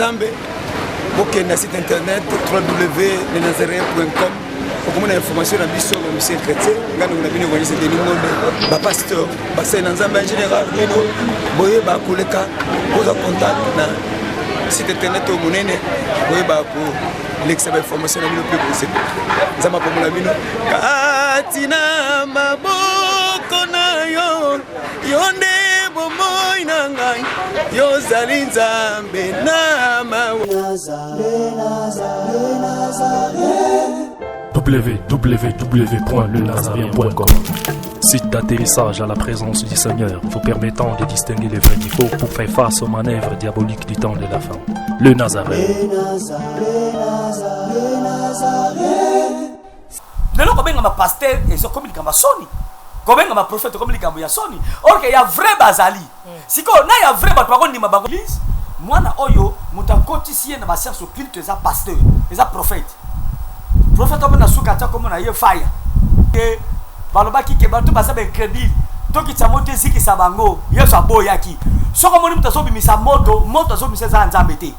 Nzambe, bokende na site internet www.lenazaréen.com, okomona information na biso ba musicien chrétien. Ngai ndeko na bino évangéliste Denis Ngonde, bapasteur, basali na Nzambe en général, bino boyeba koleka kozwa contact na site internet oyo monene, boyeba kolekisa bainformation na bino mpe kosepela. Nzambe apamola bino kati na maboko na yo. Yo nde bomoi na ngai, yo ozali Nzambe na mawa. www.lenazarien.com. Site d'atterrissage à la présence du Seigneur, vous permettant de distinguer les vrais du faux pour faire face aux manœuvres diaboliques du temps de la fin. Le Nazaréen. Lelo kobengama pasteur ezokomi likambo ya soni, kobengama prophète ekomi likambo ya soni, or que ya vrai bazali. Sikoyo na ya vrai, bato bakondima bango. Église, mwana oyo moto akotisi ye na bascience occulte eza pasteur, eza prophète. Prophète oyo na suka atia kombo na ye faya ke balobaki ke bato baza baincrédule, tokitisa moto ezikisa bango. Yesu aboyaki. Soki omoni moto azobimisa moto, moto azobimisa eza ya Nzambe te.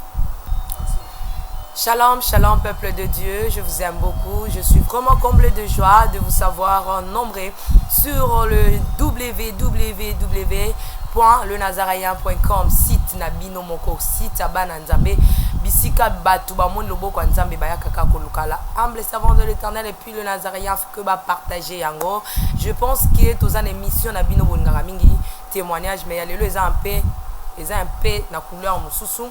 Shalom, shalom, peuple de Dieu, je vous aime beaucoup. Je suis vraiment comblé de joie de vous savoir nombreux sur le www.lenazaréen.com, site na bino moko, site ya bana Nzambe, bisika bato bamoni loboko ya Nzambe, bayaka kaka koluka la humble servant de l'Éternel et puis le Nazaréen que ba partager yango. Je pense que toza na émission na bino bolingaka mingi, témoignage, mais ya lelo eza un peu na couleur mosusu,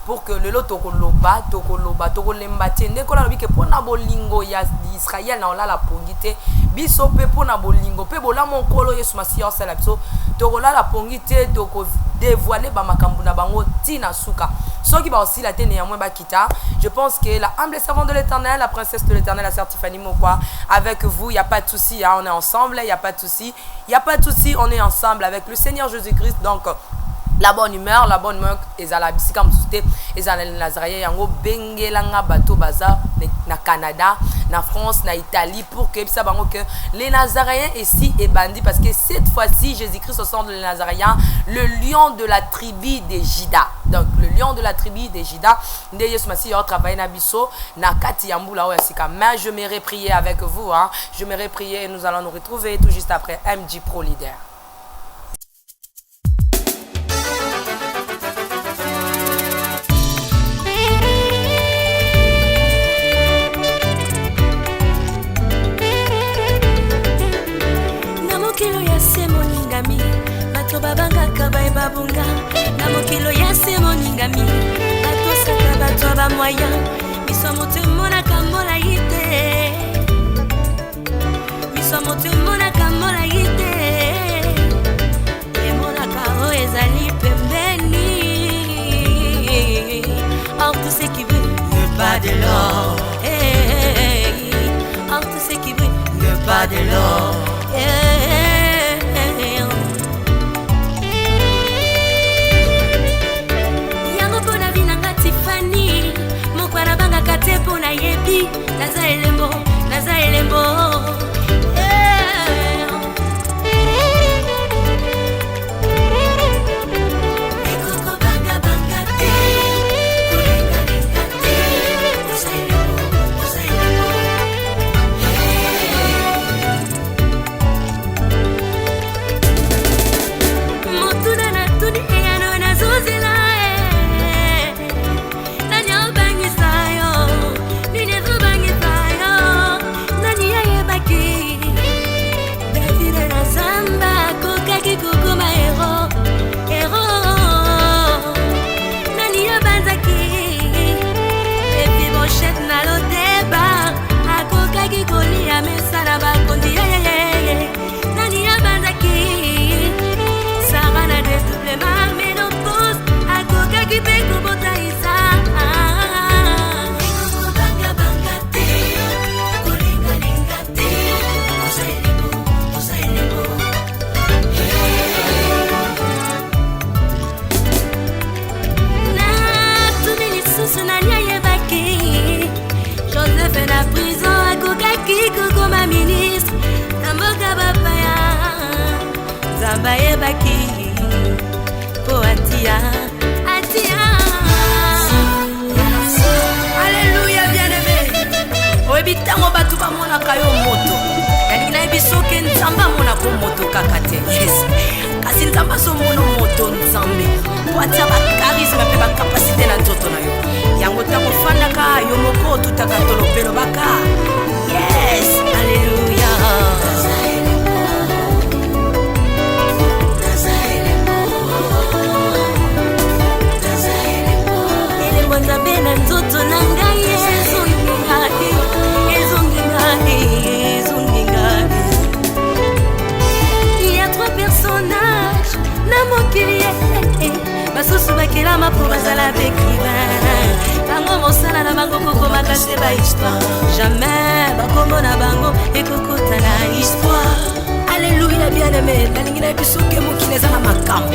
pour que lelo tokoloba, tokoloba, tokolemba te. Ndeko nalobi ke mpo na bolingo ya Israel na olala pongi te. Biso mpe mpo na bolingo mpe bolamu Nkolo Yesu Masiya osala biso, tokolala pongi te, tokodévoiler bamakambo na bango ntina suka. Soki baosila te, néanmoins bakita. Je pense que la humble servante de l'Éternel, la princesse de l'Éternel, la sœur Tiffany Mokwa avec vous. Il y a pas de souci, hein, on est ensemble, il y a pas de souci, il y a pas de souci, on est ensemble avec le Seigneur Jésus-Christ. Donc la bonne humeur, la bonne humeur ezala bisika mosusu te, ezala na Nazaréen. Yango bengelanga bato baza na Canada, na France, na Italie, pour que yebisa bango que les Nazaréens esi ebandi, parce que cette fois-ci Jésus-Christ au centre de les Nazaréens, le lion de la tribu de Juda. Donc le lion de la tribu de Juda nde Yesu Masiya otravaille na biso na kati ya mbula oyo ya sika. Mais je m'aimerais prier avec vous, hein. Je m'aimerais prier et nous allons nous retrouver tout juste après MG Pro Leader. Na mokilo ya se moningami, bato babangaka baye babunga. Na mokilo ya se moningami, batosaka bato ya bamoyen. Miso ya moto emonaka molai te, miso ya moto emonaka molai te, emonaka oyo ezali pembeni. Or tout ce qui brille n'est pas de l'or. Hey, or tout ce qui brille n'est pas de l'or. Hey, yango mpo na vie na nga, Tifani moko nabangaka te, mpo nayebi naza elembo, naza elembo. Eh. Ekokobangabanga te, kolengalenga te, oza elembo, oza elembo. Motuna natuni, eyano nazozela e. Nani obangisa yo? Nini ezobangisa yo? Nani ayebaki David na zamba akokaki kokoma héros, héros? Nani abanzaki Mefiboshet na Lodeba akokaki kolia mesa na bakonzi? Yeyeyeye, nani abanzaki Sara na dédoublement ménopause akokaki mpe kobota Isaac? Ekokobangabanga te, kolengalenga te, oza elembo, oza elembo. Natuni lisusu, nani ayebaki Joseph na prison akokaki kokoma ministre na mboka bapaya? Nzambe ayebaki mpo atia atia. amonaka yo moto. Nalingi nayebi soki Nzambe amonaka moto kaka te. Yes, kasi Nzambe azomona moto Nzambe po atia bacharisme mpe bacapacité na nzoto na yo. Yango ntango ofandaka yo moko otutaka tolo mpe lobaka yes, alleluya. Elembo Nzambe na nzoto na ngai ezonginga, ezonginga, ezonginga. Il y a trois personnages na mokili, basusu bakelama mpo bazala baécrivain. Bango mosala na bango kokomaka se bahistoire, jamais bakombo na bango ekokota na histoire. Alleluya. Bien aimé, nalingi na biso ke mokili eza na makambo,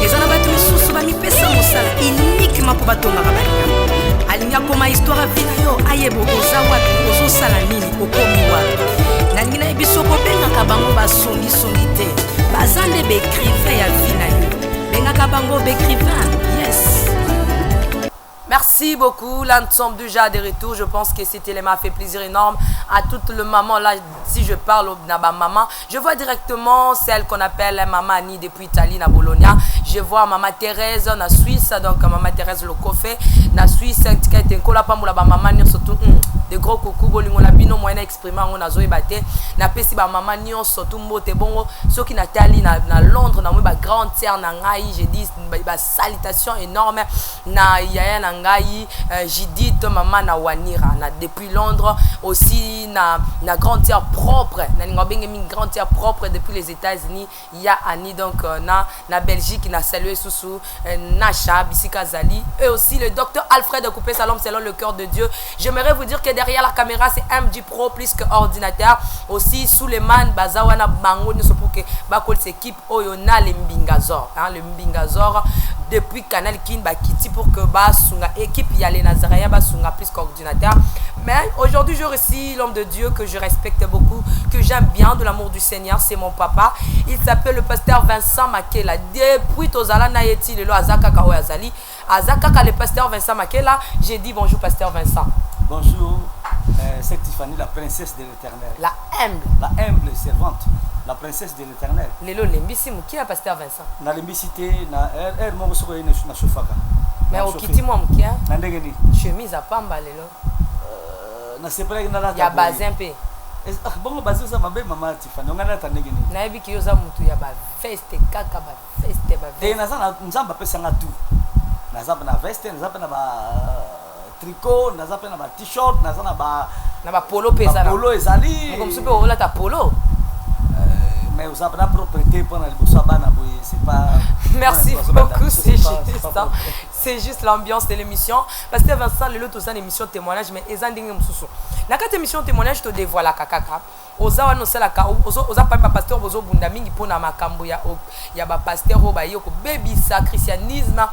eza na bato misusu bamipesa mosala uniquement mpo batongaka baninga. Alingi akoma histoire ya vie na yo, ayeba oza wapi, ozosala nini, okomi wapi. Nalingi na biso kobengaka bango basongisongi te, baza nde baécrivain ya vie na yo. Bengaka bango baécrivain, yes. Merci beaucoup. Là, nous sommes déjà de retour. Je pense que cet élément a fait plaisir énorme à toutes les mamans. Là, si je parle de ma maman, je vois directement celle qu'on appelle Maman Annie depuis Italie, na Bologna. Je vois Maman Thérèse en Suisse, donc Maman Thérèse Lokofé, na Suisse, Nkola pambola ba maman surtout de gros coucou. Bolingo na bino moyen exprimer ngo nazoyeba te. Napesi ba mama nyonso tu mbote. Bongo soki natali na Londres, na moi ba grande sœur na ngai, je dis ba salutation énorme na yaya na ngai Judith, mama na Wanira na depuis Londres aussi, na grande sœur propre, na ninga benge mingi, grande sœur propre depuis les États-Unis, ya Annie. Donc na Belgique, na saluer susu Nasha bisika Zali et aussi le docteur Alfred Coupé Salom selon le cœur de Dieu. J'aimerais vous dire que derrière la caméra, c'est MG Pro plus que ordinateur, aussi Suleiman Bazawana. Bango nyonso pour que bakolisa équipe oyo na le Mbingazor, hein, le Mbingazor depuis Canal Kin bakiti pour que basunga équipe ya les Nazaréens, basunga plus qu'ordinateur. Mais aujourd'hui, je reçois l'homme de Dieu que je respecte beaucoup, que j'aime bien de l'amour du Seigneur. C'est mon papa, il s'appelle le pasteur Vincent Makela. Depuis tozala na ye ti lelo, aza kaka oyo azali, aza kaka le pasteur Vincent Makela. J'ai dit bonjour, pasteur Vincent. Bonjour, c'est Tiffany, la princesse de l'Éternel. La humble. La humble servante, la princesse de l'Éternel. Lelo lembisi moke ya pasteur Vincent. Nalembisi te, na heure moko soki oye nashofaka. Mais okiti mwa moke. Na ndenge nini? Chemise apamba lelo. Nasepelaki nalata. Ya bazin mpe. Bongo bazin oza mabe, mama Tiffany, onga nalata ndenge nini? Nayebi ki yo oza motu ya baveste, kaka baveste. Te, naza na Nzambe apesanga tout. Naza mpe na veste, naza mpe na ba tricot, naza mpe na ba t-shirt, naza na ba Na bapolo mpe eza. Polo ezali. Moko mosusu mpe olata polo. Mais oza na propreté mpona liboso ya bana boye, c'est pas Merci beaucoup, c'est juste, c'est juste l'ambiance de l'émission. Pasteur Vincent, lelo toza na émission témoignage, mais eza ndenge mosusu. Na kati émission témoignage, todévoilaka kaka oza wana osalaka, oza parmi bapasteur bozobunda mingi mpona makambo ya bapasteur oyo baye kobebisa christianisme,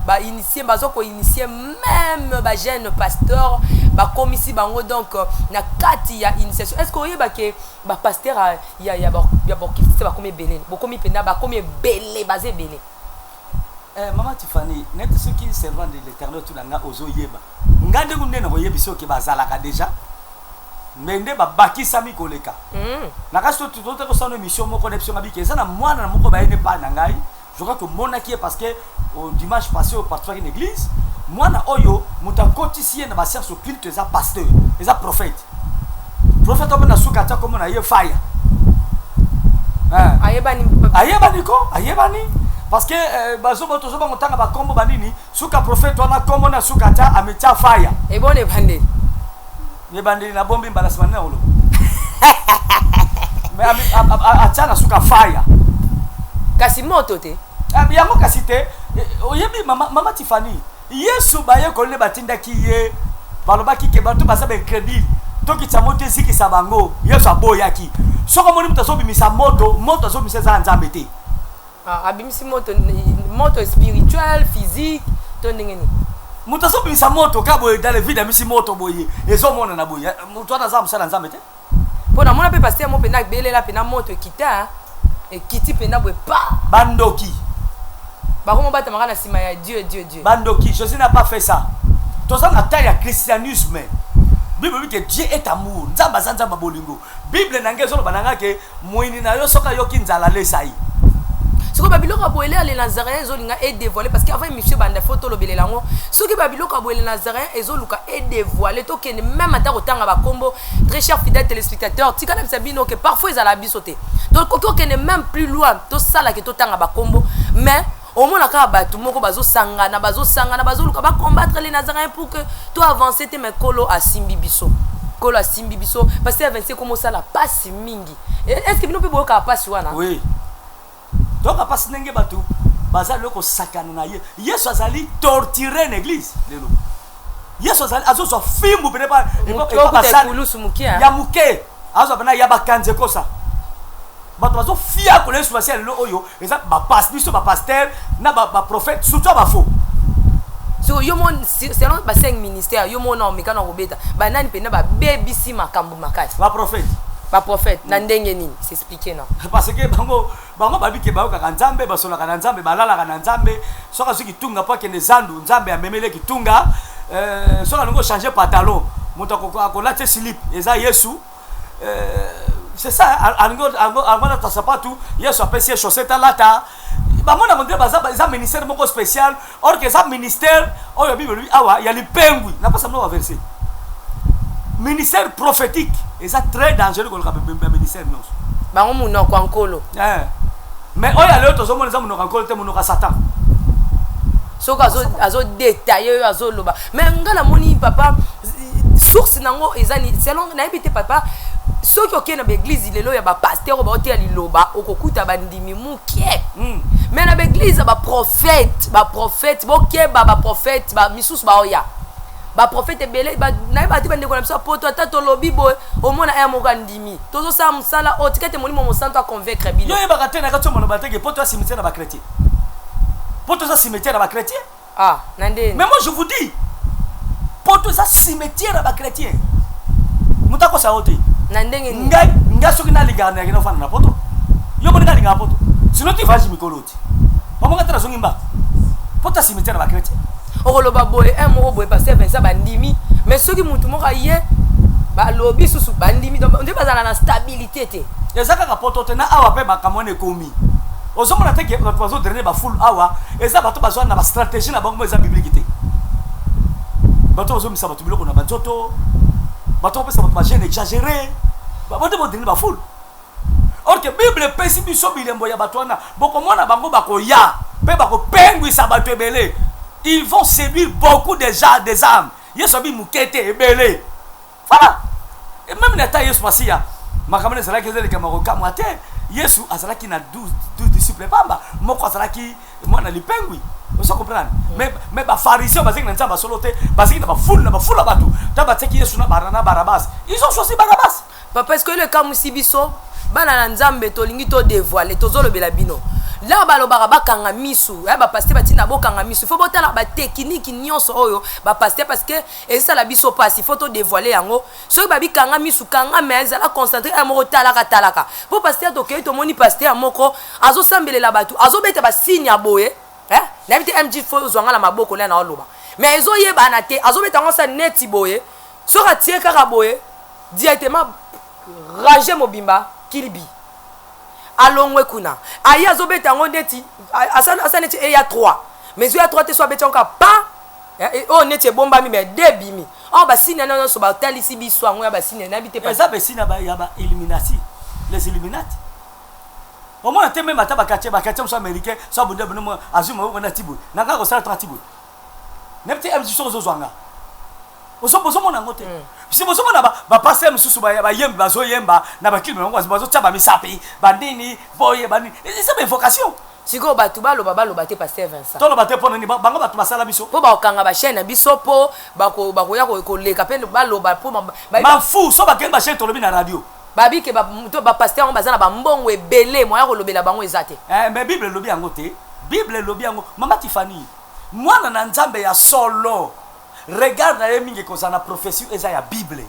bainitie, baza koinitie même bajeune pasteur, bakomisi bango donc na kati ya initiation. Est ce que oyebake bapasteur ya baoccultiste bakomi ebele, bokomi mpenza, bakomi ebele, baza ebele? Mama Tiffany, neti soki servant de l'Éternel tuna nga, ozoyeba nga ndenge nde na koyebi soki bazalaka déjà, mais nde babakisami koleka. Na kasi tota kosala émission moko na biso nga biki eza na mwana na moko bayene pa na ngai. Je crois que omonaki ye parce que au dimanche passé oparticipaki na église. Mwana oyo, moto akotisi ye na bascience occulte eza pasteur, eza prophète. Prophète oyo mpe na suka atia kombo na ye Faya. Ayebani. Ayebani ko, ayebani, parce que bazoba tozobango ntanga bakombo banini. Suka prophète wana, kombo na suka atia, amitia Faya. Ebona ebandeli. Ebandeli nabombi, mbala nsima nde na koloba. Mais atia na suka Faya. Kasi moto te. Yango kasi te. Oyebi, mama Tiffany, Yesu, bayekoli nde batindaki ye, balobaki ke bato baza baincrédule, tokitisa moto ezikisa bango. Yesu aboyaki. Soki omoni moto azobimisa moto, moto azobimisa eza ya Nzambe te. Abimisi moto, moto spirituel, physique to ndenge nini? Moto azobimisa moto ka boye dans le vide, amisi moto boye, ezomonana boye, moto wana aza mosala ya Nzambe te. Mpo namona mpe pasteur mo mpenza abelela mpenza, moto ekita, ekiti mpenza boye pa. Bandoki. Bakomo batamaka na nsima ya Dieu, Dieu, Dieu. Bandoki. Jésus n'a pas fait ça. Toza na temps ya christianisme. Bible elobi ke Dieu est amour. Nzambe aza Nzambe ya bolingo. Bible na ngai ezoloba na ngai ke moyini na yo soki ayoki nzala alesa ye. Sikoyo ba biloko ya boye le Nazaréen ezolinga e dévoiler, parce que avant émission banda faut tolobelela yango. Soki ba biloko ya boye le Nazaréen ezoluka e dévoiler, tokende même ata kotanga bakombo. Très cher fidèle téléspectateur, tika na bisa bino ke parfois ezala biso te, tokoki okende même plus loin, tosalake totanga bakombo, mais omona kaka bato moko bazosangana, bazosangana, bazoluka bacombattre le Nazaréen pour que to avancer te. Mais Kolo asimbi biso, Kolo asimbi biso. Parce que ya 25 komosala pasi mingi. Est ce que bino mpe boyokaka pasi wana? Oui, toyoka mpasi ndenge bato baza lelo kosakana na ye. Yesu azali torturé na église lelo. Yesu azali azozwa fimbu pene ekulusu moke. Ya moke azwa pena ya bakanzi ekosa bato bazofiakola Yesu. Basi ya lelo oyo eza bapas biso bapasteur na baprophète, surtout ya bafaux. So yo mo, selon ba cinq ministères, yo mona omeka na kobeta banani mpena babebisi makambo makasi? Baprophète. Baprophète na ndenge nini? S'expliquer na. Parce que bango babike bayokaka Nzambe, basolaka na Nzambe, balalaka na Nzambe. Soki azwi kitunga mpo akende zandu, Nzambe amemeli kitunga. Soki alingi ochange pantalon, moto akolati slip eza Yesu. C'est ça, alingi alata sapatu, Yesu apesi ye chaussette alata. Bamonaka nde baza eza ministère moko spécial, or que eza ministère oyo Bible elobi awa ya lipengwi. Napesa bino baverset. Ministère prophétique eza très dangereux koleka baministère nyonso. Bango monoko ya Nkolo. Mais oyo ya lelo tozomona eza monoko ya Nkolo te, monoko ya Satan. Soki azodétailler oyo azoloba, mais nga namoni, papa, source nango eza ni selon nayebi te. Papa, soki okei na baéglise lelo ya bapasteur oyo baoteya liloba, okokuta bandimi moke. Mais na baéglise ya baprophète, baprophète bokeba, baprophète misusu baoya, baprophète ebele. Nayeba te, bandeko na biso ya Poto, ata tolobi boye, omona aya moko andimi. Tozosala mosala oyo, tika te Molimo Mosantu aconvaincre bino. Yo oyebaka te na kati yo maloba teke Poto ya cimetière na bachrétien? Poto eza cimetière ya bachrétien. Ah, na ndeni? Mais moi je vous dis, Poto eza cimetière ya bachrétien. Moto akosa yo te. Na ndenge nini? Ngai, ngai soki nalingaka, nayaki nofanda na Poto. Yo moni, nalingaka Poto, sinon ti voyage mikolo ti omonga te, nazongi mbaka. Poto ya cimetière ya bachrétien. Okoloba boye, un moko boye, pasteur Vincent, bandimi, mais soki mutu moko aye, balobi susu bandimi. Donc nde bazala na stabilité te. Eza kaka Poto te, na awa mpe makambo wana ekomi. Ozomona te ke bato bazodrainer bafoule awa? Eza bato bazwa na bastratégie na bango mo eza biblique te. Bato bazomisa bato biloko na banzoto, bato bapesa bato bajeûne exagéré, bato bodrainer bafoule, or que Bible epesi biso bilembo ya bato wana. Bokomona bango bakoya mpe bakopengwisa bato ebele. Ils vont séduire beaucoup déjà des âmes. Yesu abi moke te, ebele. Voilà. Et même na ta Yesu Masiya, makambo wana ezalaki, eza likambo ya kokamwa te. Yesu azalaki na 12 disciples pamba, moko azalaki mwana lipengwi. Ozo comprendre? Mais bapharisien bazalaki na Nzambe solo te, bazalaki na bafoule, na bafoule ya bato. Ta batiaki Yesu na Barabas, ils ont choisi Barabas. Papa, est ce que le ekamwisi biso bana na Nzambe, tolingi todévoiler, tozolobela bino la balobaka bakanga misu ya bapasteur, batinda bokanga misu. Faut botala batechnique nyonso oyo bapasteur, parce que ezosala biso mpasi. Faut todévoiler yango. Soki babikanga misu, kanga, mais ezala concentré ya moko, talaka, talaka. Mpo pasteur, tokei, tomoni pasteur moko azosambelela bato, azobeta basigne ya boye. Nayebi te, mg faut ozwanga na maboko nde na oloba, mais ezoyebana te. Azobeta yango sa neti boye, soki atie kaka boye, directement rage mobimba kilibi alongwe kuna. Aye azobeta yango neti asa neti eya 3, mais ezoya 3 te. So abeti yango kaka pa oyo neti ebombami, mais de ebimi oyo basigne wana nyonso batalisi biso yango ya basigne, nayebi te. Eza basigne ya bailluminati, les illuminati. Omona te, même ata baquartier, baquartier mosusu américain, so abunda bino, azwi maboko nde ati boye, na kaka kosala to ati boye, nayebi te mg soki ozozwanga. Bozomona yango te? Si bozomona bapasteur mosusu bayembi, bazoyemba na baclip bango, bazotia bamisapi, banini boye, banini, eza bainvocation. Sikoyo bato baloba, baloba te, pasteur Vincent? Toloba te mpo nini? Bango bato basala biso. Mpo bakokanga bachaîne na biso, mpo bakoya koleka mpe baloba mpo mafu so bakende bachaîne, tolobi na radio. Babike bapasteur yango baza na bambongo ebele, moya kolobela bango eza te. Mais Bible elobi yango te. Bible elobi yango, mama Tifani. Mwana na Nzambe ya solo, regard na ye mingi ekozala na prophétie eza ya Bible.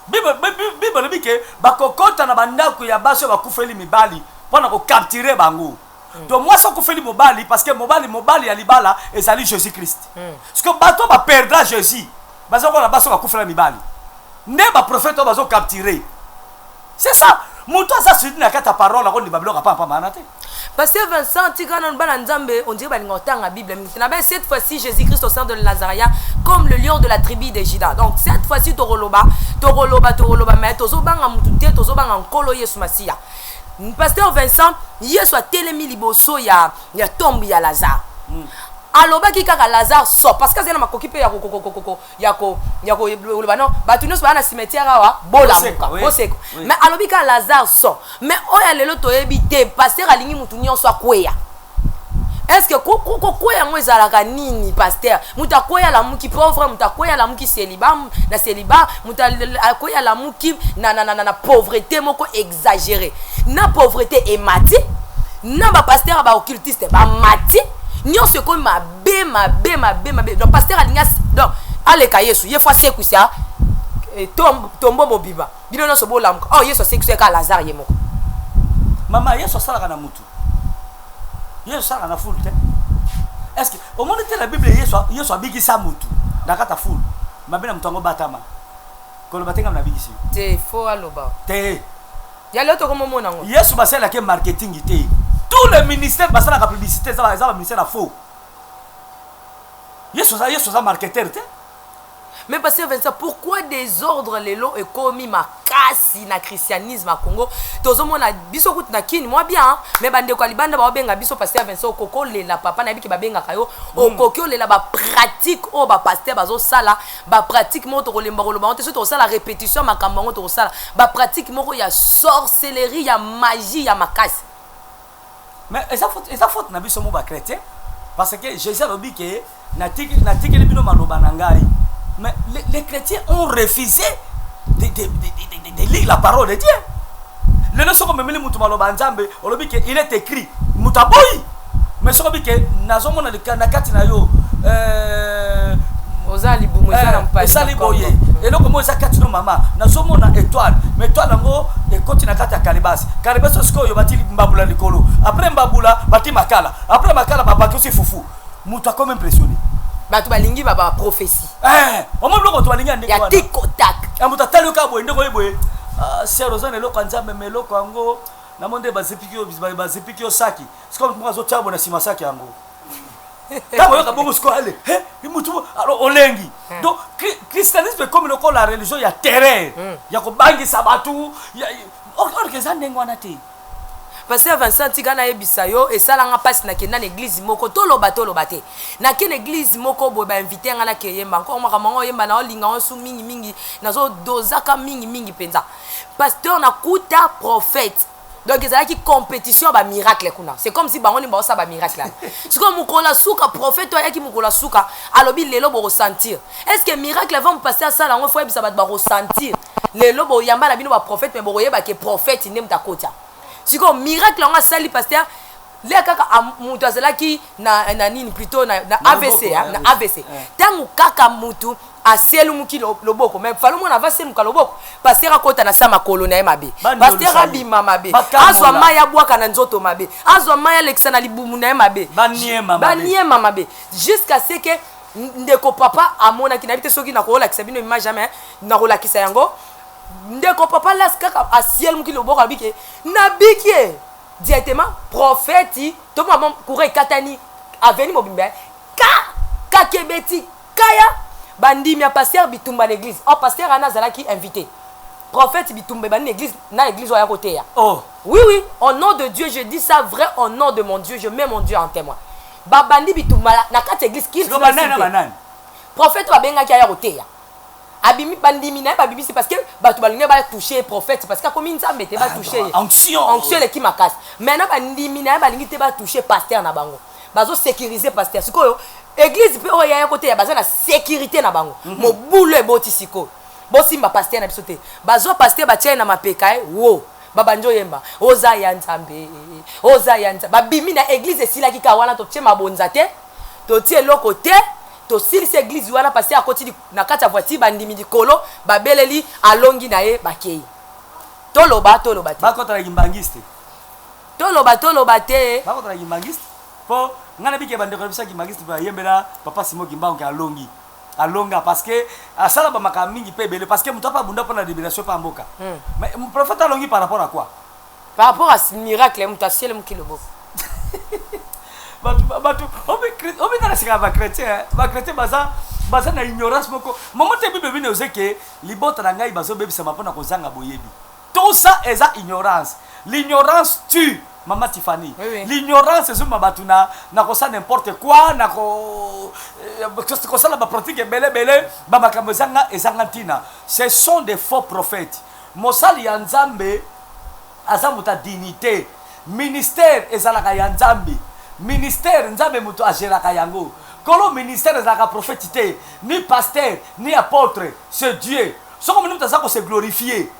Bible elobi ke bakokɔta na bandako ya basi oyo bakufeli mibali mpona kocapturer bango. To mwasi akufeli mobali, parce que mobali ya libala ezali Jésus Christ. Parce que bato baperdra Jésus. Baza kola baso bakufela mibali. Nde ba prophète oyo bazo capturer. C'est ça. Moto aza suivi na kati ya parole akondima biloko ya pamba wana te. Pasteur Vincent, tika nanu bana Nzambe, on dirait balinga otanga Bible mingi te. Na ben cette fois-ci Jésus-Christ au sein de Lazaria comme le lion de la tribu de Juda. Donc cette fois-ci tokoloba, tokoloba, tokoloba mais tozobanga mutu te, tozobanga Nkolo Yesu Masiya. Pasteur Vincent, Yesu atelemi liboso ya ya tombe ya Lazare. Alobaki kaka Lazare sort parce que azali na makoki pe ya ko ya ko ya koloba non bato nyonso baa na cimetière awa bolamuka boseko mais alobi kaka Lazare sort mais oyo ya lelo toyebi te pasteur alingi mutu nyonso akweya. Est ce que kokweya yango ezalaka nini pasteur? Moto akweya alamuki pauvre, moto akweya alamuki célibat na célibat, moto akweya alamuki na, na, na, na, na pauvreté moko exagéré, na pauvreté emati, na bapasteur ya baoccultiste bamati, nyonso ekomi mabe mabe mabe mabe. Donc pasteur alingi donc aleka Yesu, ye fo asekwisa tombo mobimba, bino nyonso bolamuka. Oh, Yesu asekwisa kaka Lazare ye moko. Mama, Yesu asalaka na mutu, Yesu asalaka na foule te. Est ce que omoni te na Bible Yesu, Yesu abikisa mutu na kati ya foule, mabe na mutu yango batama koloba te ngam nabikisi yo te, fo aloba te. Ya lelo tokomomona yango. Yesu basalelaki marketing te. Tous les ministères basalaka publicité, eza ba ministère ya faux. Yesu aza, Yesu aza marketeur te. Mais pasteur Vincent, pourquoi désordre lelo ekomi makasi na christianisme à Congo? Tozomona biso kutu na Kin, moi bien, hein? Mais bandeko ya libanda baobenga biso pasteur Vincent, okoko lela papa na biki babengaka yo, okoki olela ba pratique oyo ba pasteur bazosala, ba pratique moko tokolemba koloba yango te, soki tokosala répétition ya makambo yango tokosala ba pratique moko ya sorcellerie, ya magie ya makasi. Mais eza faute, eza faute na biso mo ba chrétien, parce que Jésus alobi ke natikeli bino maloba na ngai, mais les chrétiens ont refusé de lire la parole de Dieu. Lelo soko omemeli mutu maloba ya Nzambe, olobi ke il est écrit, mutu aboyi. Mais soko obi ke nazomona na kati na yo, oza libumu eza na mpasi esali boye, eloko moko eza kati no mama, nazomona étoile, mais étoile yango ekoti na kati ya kalebasi, kalebasi oyo sikoyo bati mbabula likolo, après mbabula bati makala, après makala babaki osi fufu, moto akomi impressionné. Bato balingi ba prophétie. Omoni biloko bato balingi ya ndenge ya wana. Tic au tac. Ya moto atali yo kaka boye, ndenge oye boye, ah, sœur, oza na eloko ya Nzambe, mais eloko yango namoni nde bazipiki yo, bazipiki yo saki. Sikoyo moto moko azotia boye na nsima saki yango, ntango oyoka bongo sikoyo ale mutu alors olengi. Donc christianisme ekomi lokola religion ya terreur, ya kobangisa bato, or que eza ndenge wana te. Pasteur Vincent, tika nayebisa yo, esalanga mpasi. Nakenda na église moko, toloba toloba te, nake na église moko boye, bainvite nga nakeyemba nko makambo yango oyemba na olinga ngo su mingimingi, nazodozaka mingimingi mpenza. Pasteur, nakuta prophète, donc ezalaki compétition ya bamiracle kuna, c'est comme si bango nini baosala bamiracle wana. Sikoyo mokolo ya suka, prophète oyo ayaki mokolo ya suka alobi: lelo bokosentir. Est ce que miracle avant pasteur asala yango, fo yebisa bato bakosentir? Lelo boyamba na bino baprophète, mais bokoyeba ke prophète nde moto akotia. Sikoyo miracle yango asali, pasteur, le kaka moto azalaki na nini, plutôt na Na AVC, loboko, hein, na AVC. AVC. Ntango kaka motu aselumuki loboko, mais falo mwana ava aselemuka loboko, pasteur akota na sa makolo na ye mabe. Bandolisa Pasteur ye. abima mabe. Bakamola. Azwa mai abwaka na nzoto mabe, azwa mai alekisa na libumu na ye mabe. Baniema mabe. Baniema mabe jusqu'à ce que ndeko papa amonaki. Nayebi te soki nakolakisa bino image, jamais nakolakisa yango. Ndeko papa las kaka asielumuki loboko, alobi ke nabiki ye directement. Prophète to mama, courant ekatani aveni mobimba ka kakebeti kaya bandimi ya pasteur, bitumba na église. Or pasteur wana azalaki invité prophète, bitumba ebandi na église, na église oyo aya koteya. Oh. Oui, au nom de Dieu, je dis ça vrai, au nom de mon Dieu, je mets mon Dieu en témoin. Babandi bitumba na kati ya église. Sikoyo banani na banani? Prophète babengaki aya koteya, abimi, bandimi na ye babimisi, parce que bato balingi batouche prophète, parce que akomi Nzambe te, batouche ye. Onction. Onction eleki makasi. Maintenant bandimi na ye balingi te batouche pasteur na bango, bazosécuriser pasteur. Sikoyo église mpe oyo yaya koteya, baza na sécurité na bango. Mobulu eboti sikoyo, bosimba pasteur na biso te. Bazwa pasteur, batia ye na mapeka ye, wo babandi oyemba: oza ya Nzambe, oza ya Nzambe. Babimi na église, esilaki kaka wana. Totie mabonza te, totie eloko te, tosilisi église wana. Pasteur akoti na kati ya voiture, bandimi likolo babeleli, alongi na ye, bakei. Toloba toloba te. Bakota na kimbangiste. Toloba toloba te. Bakota na kimbangiste, mpo ngai nabiki bandeko na biso ya kimbangiste bayembela papa Simo Kimbangu ke alongi. Alonga parce que asala bamakambo mingi mpe ebele, parce que moto apa abunda mpona libération mpe ya mboka. Mais prophète alongi par rapport à quoi? Par rapport à miracle, moto asielemuki loboko. Bato obengana sika ya bachrétien, bachrétien baza na ignorance moko. Momo te, Bible bino ozeke libota na ngai bazobebisama mpona kozanga boyebi. Tout ça eza ignorance. L'ignorance tue, mama Tiffany. Oui, oui. L'ignorance ezomema bato na kosala n'importe quoi, na kosala bapratique ebele ebele, bamakambo ezanga ntina. Ce sont des faux prophètes. Mosali ya Nzambe aza moto ya dignité. Ministère ezalaka ya Nzambe. Ministère, Nzambe moto agéraka yango. Kolo ministère ezalaka prophète te, ni pasteur, ni apôtre, c'est Dieu. Soki omoni moto aza kose glorifier,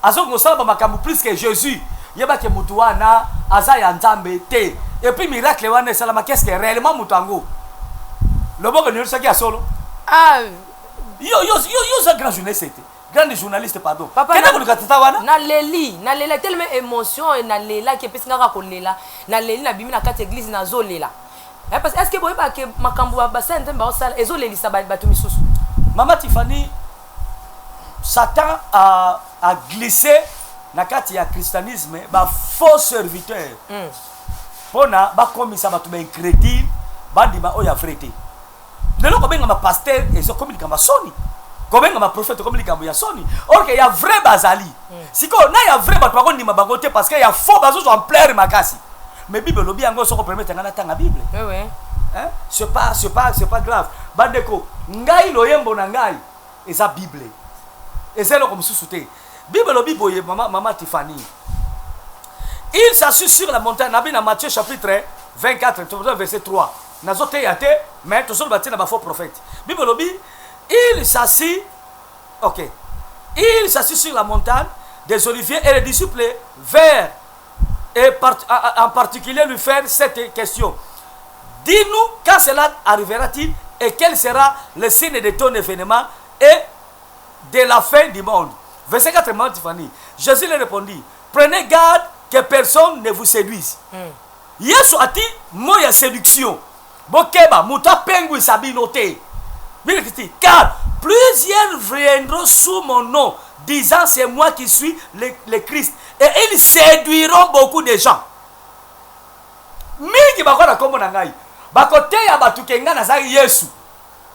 azoki kosala bamakambo plus que Jésus, yebake motu wana aza ya Nzambe te. Et puis miracle wana esalamaki, est ce que réellement moto yango loboko nyonso ya solo? Ah. Yo oza grand journaliste te, grande journaliste, pardon. Papa, kende koluka tata wana. Naleli, nalela tellement, émotion nalelaki, epesi nga kaka kolela. Naleli, nabimi na kati ya église, nazolela. Eh, parce est ce que boyebake makambo basala, Nzambe baosala, ezolelisa bato misusu? Mama Tiffany, Satan a glissé na kati ya christianisme bafaux serviteur mpona bakomisa bato baincrédule, bandima oyo ya vrai te. Lelo kobengama pasteur ezokomi likambo ya soni, kobengama prophète ekomi likambo ya soni, or que ya vrai bazali. Sikoyo na ya vrai, bato bakondima bango te parce que ya faux bazozwa ampleur makasi. Mais Bible elobi yango. Soko permettre ngai natanga Bible. Oui, oui. Hein? C'est pas grave. Bandeko, ngai loyembo na ngai eza Bible, eza eloko mosusu te. Bible elobi boye, mama Tiffany: il s'assit sur la montagne. Nabi na Matthieu chapitre 24, verset 3. Nazoteya te, mais tozoloba te na bafaux prophète. Bible elobi: il s'assit, ok, il s'assit sur la montagne des Oliviers et les disciples vinrent et en particulier lui faire cette question: dis-nous, quand cela arrivera-t-il et quel sera le signe de ton événement et de la fin du monde? Verset 4, maman Tiffany. Jésus lui répondit: prenez garde que personne ne vous séduise. Yesu ati mot ya séduction. Bokeba, moto apengwisa bino te. Bible dit: car plusieurs viendront sous mon nom, disant: c'est moi qui suis le Christ. Et ils séduiront beaucoup de gens. Mingi bakoya na nkombo na ngai, bakoteya bato ke ngai naza Yesu,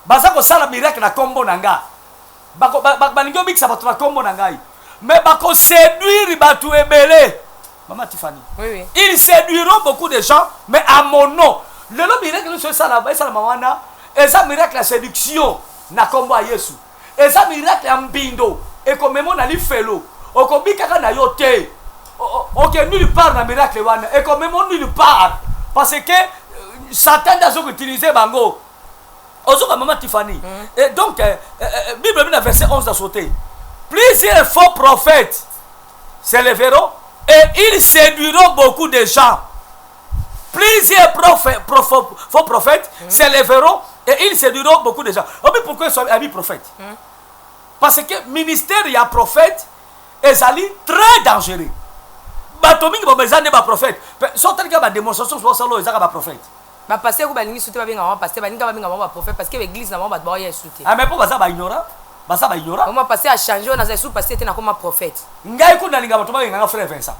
baza kosala miracle na nkombo na ngai, balingi obikisa bato na nkombo na ngai, mais bakoséduire bato ebele, mama Tiffany. Oui, oui. Ils séduiront beaucoup de gens, mais à mon nom. Lelo miracle nyonso esalama wana eza miracle ya séduction na nkombo ya Yesu, eza miracle ya mbindo. Ekomema na lifelo, okobikaka na yo te. Oke nulle part na miracle wana, ekomema nulle part parce que Satan nde azokoutiliser bango. Ozoka, mama Tiffany? Et donc Bible na verset 11 a sauté: plusieurs faux prophètes s'élèveront et ils séduiront beaucoup de gens. Plusieurs faux prophètes s'élèveront et ils séduiront beaucoup de gens. Oh, mais pourquoi ils sont amis prophètes? Parce que ministère ya prophète ezali très dangereux. Bato mingi bomo eza nde baprophète. So otalika badémonstration osala oyo ezaka baprophète. Bapaster ko balingi su te babenga bango pasteur, balingi babenga bango baprophète parce que baeglise na bango bato baoya esu te. Ah, mais mpo baza baignorant, baza baignorant. Oma pasteur achange, oyo naza esu pasteur te, nakoma prophète. Ngai kuna nalinga bato babenganga frère Vincent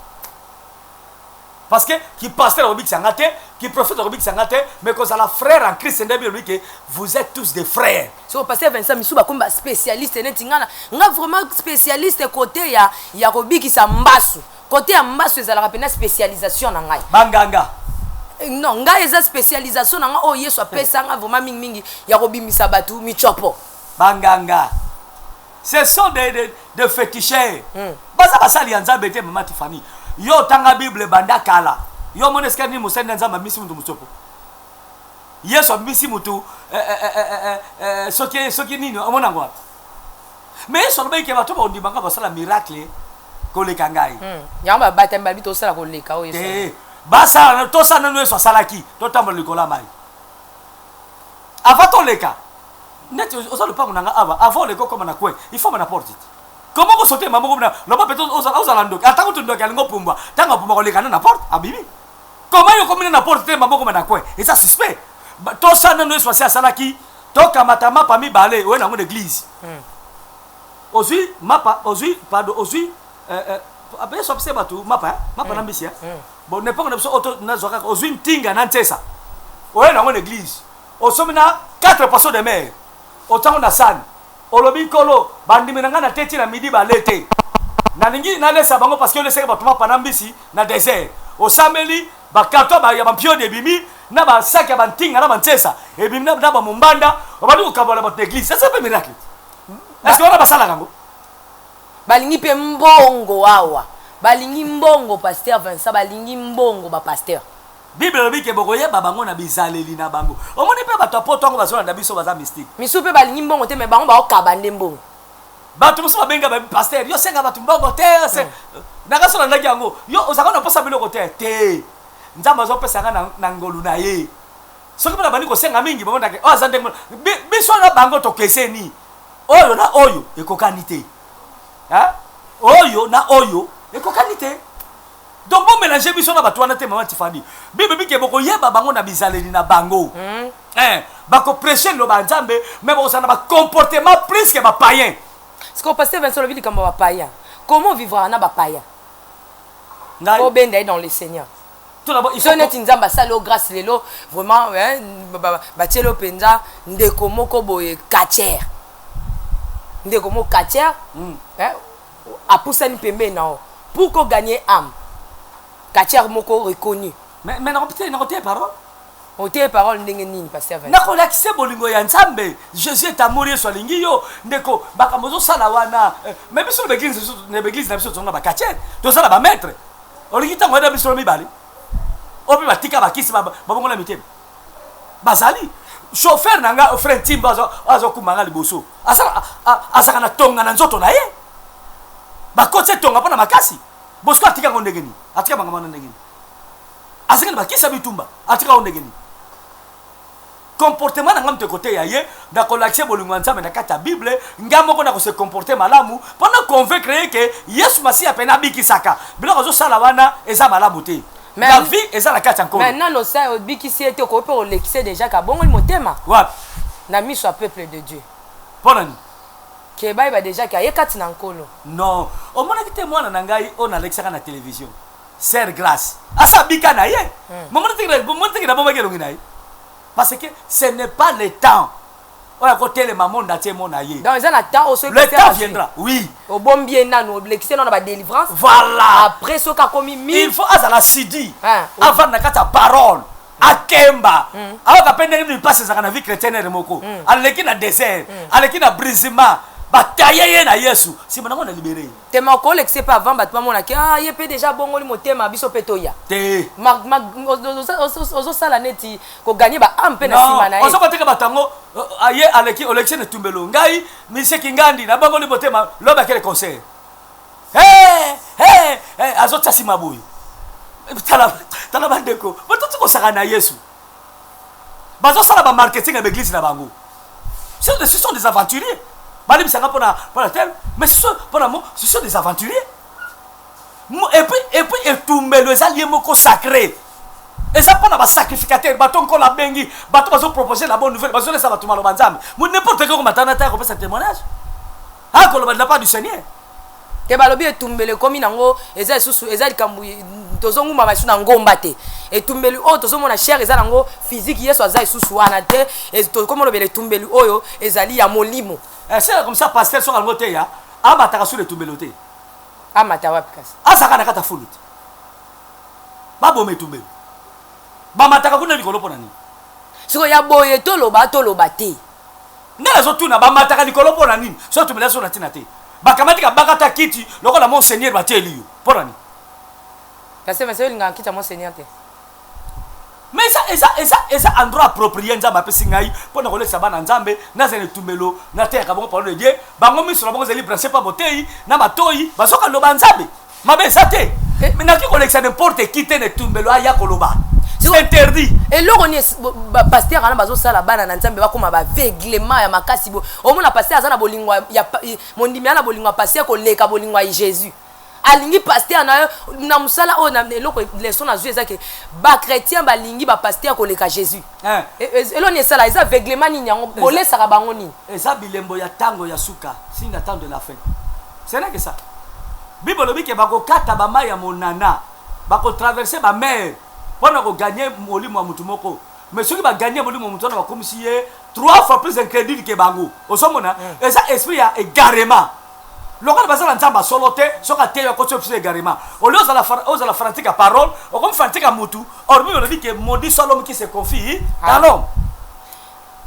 parce que ki pasteur akobikisa nga te, ki prophète akobikisa nga te, mais kozala frère en Christ nde bilobi ke vous êtes tous des frères. So pasteur Vincent, misu bakomi baspécialiste neti nga na nga vraiment spécialiste côté ya kobikisa mbasu. Côté ya mbasu ezalaka mpena spécialisation na ngai. Banganga. Non, ngai eza spécialisation na nga oyo Yesu apesanga vraiment mingimingi ya kobimisa bato michopo. Banganga, ce sont des féticheurs. Baza basali ya Nzambe te. Mama Tifani, yo otanga Bible banda kala, yo omona esika nini mosali na Nzambe amisi mutu mosopo? Yesu abimisi mutu soki nini, omona yango wapi? Mais Yesu alobaki ke bato bakondimanga basala miracle koleka ngai. Yango babatami babi tosala koleka oyo Yesu. Te, basala, tosala nano. Yesu asalaki, totambola likolo ya mai avant toleka. Neti oza lopango na nga awa, avant oleka okoma na coin, il faut na porte te. Comment kosote mama moko na loba peut ozala ndoki, ata kutu ndoki alingi opumbwa, ntango apumbwa koleka na porte abimi. Comment yo komina na porte te, mama okoma na coin? Eza suspect. Tosala nano. Yesu asi asalaki. Tokamata mapa mibale oye nango na église. Ozwi mapa, ozwi, pardon, ozwi Yesu apesa bato mapa, eh? Mapa na mbisi, eh? Bon, n'importe na biso oyo nazwa kaka, ozwi ntinga na ntesa, oye nango na église, osomi na 4 poissons de mer, otiango na sani, olobi: "Nkolo, bandimi na ngai na teti na midi bale te, nalingi nalesa bango parce que olesaki bato mapa na mbisi na désert." Osambeli, bacarton ya bampiode ebimi na basaki ya bantinga na bantiesa ebimi na bamombanda, obandi kokabola bato na église. Ça, c'est mpe miracle. Est ce que wana basalaka yango? Balingi mpe mbongo awa, balingi mbongo, pasteur Vincent, balingi mbongo, bapasteur. Bible elobi ke bokoyeba bango na bizaleli na bango. Omoni mpe bato ya poto yango bazolanda biso, baza mystique. Misu mpe balingi mbongo te, me bango baokaba nde mbongo. Bato mosusu babenga ba pasteur: "Yo senga bato mbongo te." Nanga so landaki yango, yo ozalaka na mposa biloko te. Te, Nzambe azopesa nga na ngolu na ye. Soki mpe na bandi kosenga mingi, bamonake oyo aza ndenge biso na bango tokeseni. Oyo na oyo ekokani te, oyo na oyo ekokani te. Donc bomélange biso na bato wana te. Mama Tifani, Bible bike bokoyeba bango na bizaleli na bango. Bakoprêche liloba ya Nzambe, mais bakozala na bacomportement plus que bapayen. Sikoyo, pasteur Vincent, olobi likambo ya bapayen. Comment vivra na bapayen? Obenda ye dans le Seigneur. So neti Nzambe asali yo grâce lelo, vraiment batieli yo mpenza ndeko moko boye quartier, ndeko moko quartier apusani pembeni na yo pour kogagner âme, quartier moko reconnu. Mais nakotie parole. Otie parole ndenge nini, pasteur? Nakolakisa bolingo ya Nzambe. Jésus est amour, Yesu alingi yo, ndeko. Makambo ozosala wana, mais biso na baeglise na biso tozonga baquartier, toza na bamaître. Olingi ntango oyeda biso mibale oyo mpe batika bakisi, babongola mitema, bazali. Chauffeur na nga, frère Ntimba, azokuma nga liboso, azalaka na tonga na nzoto na ye, bakoti etonga mpo na makasi. Bosiko atika yango ndenge nini? Atika bango wana ndenge nini? Azalaki na bakisi ya bitumba, atika yango ndenge nini? Comportement na nga moto ekoteya ye. Nakolakisa bolingo ya Nzambe na kati ya Bible. Nga moko nakose comporter malamu mpo na convaincre ye ke Yesu Masiya pene abikisaka. Biloko azosala wana eza malamu te. La vie eza na kati ya Nkolo. Mais nano osa obikisi ye te, okoki mpe kolekisa déjà ka bongoli motema. Wapi? Na miso ya peuple de Dieu. Mpo na nini? Ke bayeba déjà ke aye kati na Nkolo. Non, omonaki te mwana na ngai oyo nalekisaka na télévision, sœur Grâce, asa abika na ye. Momoni teke nabomaki elongi na ye parce que ce n'est pas le temps oyo akotelema monde atie mo na ye. Donc eza na temps. Oyo le temps viendra, oui. Obombi ye nanu, olekisi ye nano na badélivrance. Voilà. Après, soki akomi mi, il faut azala sidi, avanda na kati ya parole, akemba, ayoka mpe ndenge nini mpasi ezalaka na vie chrétienne. Moko aleki na désert, aleki na brisement, bataye ye na Yesu, nsima nango na libéré ye. Tema okolekisa mpe avant bato bamonaki: "Ah, ye mpe déjà bongoli motema, biso mpe toya." Te. Ozosala neti kogagner baâme mpe na nsima na ye. Ozokoteka bato yango. Ye aleki, olekisi na etumbelo: "Ngai miseki ngandi, nabongoli motema." Lobi akele concert, azotia nsima boye. Tala, tala, bandeko, batoti kosaka na Yesu, bazosala bamarketing ya baeglise na bango. Ce sont des aventuriers. Balebisanga mpona tel, mais mpona mo, ce sont des aventuriers. Et puis etumbelo eza lieu moko sacré, eza mpona basacrificateur, bato Nkolo abengi, bato bazopropose la bonne nouvelle, bazolesa bato maloba Nzambe. Mo n'importe qui okomatana te akopesa témoignage, akoloba de la part du Seigneur. Te, balobi etumbelo ekomi nango eza lisusu, eza likambo tozongumbama lisusu na ngomba te. Etumbeli oyo tozomona chair eza nango physique, Yesu aza lisusu wana te. Tokomi olobela etumbeli oyo ezali ya molimo. C'est comme ça, pasteur soki alingo te ya amataka sur etumbelo te. Amata wapi kasi? Azalaka na kati ya fulu te. Baboma etumbelo, bamataka kuna likolo mpo na nini? Sikoyo ya boye, toloba, toloba te. Nde nazotuna, bamataka likolo mpo na nini? So etumbelo so na ntina te, bakamati kabakata kiti lokola monseigneur, batieli yo mpo na nini? Kasi mese olingaka kiti ya monseigneur te. Mais eza endroit approprié Nzambe apesi ngai mpo na kolekisa bana Nzambe. Nazala etumbelo, nateyaka bango parole de Dieu. Bango miso na bango ezali branché pa botei na matoi, bazoka loba Nzambe. Mabe eza te. Mais nakoki kolekisa n'importe qui te na etumbelo aya koloba, c'est interdit. Eloko nini pasteur wana bazosala bana na Nzambe bakóma baveuglement ya makasi? Bo omona pasteur aza na bolingo ya mondimi, aza na bolingo ya pasteur koleka bolingo ya Jésus. Alingi pasteur na yo na mosala oyo na eloko leçon nazwi eza ke bachrétien balingi bapasteur koleka Jésus. Eloni esala eza aveuglement nini yango, bolesaka bango nini? Eza bilembo ya ntango ya suka, signe ya temps de la fin. Ce n'est que ça. Bible elobi ke bakokata bamai ya monana, bakotraverse bamer mpona kogagner molimo ya motu moko. Mais soki bagagner molimo ya motu wana, bakomisi ye trois fois plus incrédule ke bango. Ozomona, eza esprit ya égarement. Lokola baza na Nzambe asolo te, soki ateyi, akoti biso égarement. Au lieu ozala fanatique ya parole, okomi fanatique ya mutu. Or Bible elobi ke maudit soit l'homme qui se confie à l'homme.